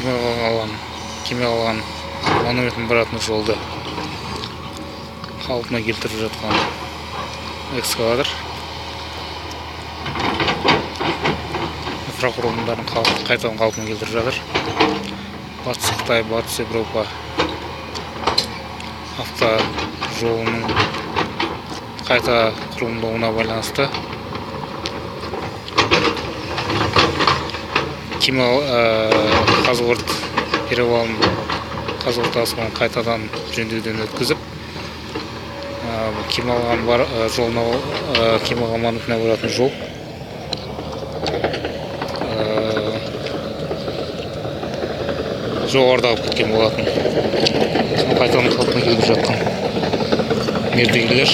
Кеме қалған монументін баратын жолды қалпына келтіріп жатқан экскаватор инфрақұрылымдарын қайтадан қалпына келтіріп жатыр. Батыс Қытай, Батыс Еуропа автожолының қайта құрылымдауына байланысты Қазығұрт перевалын, Қазығұрт асуын қайтадан жөндеуден өткізіп, Кемалған жолына, Кемалған монументіне баратын жол жоғарыда қалып кеткен болатын. Соны қайтадан қалпына келтіріп жатқан мердігерлер.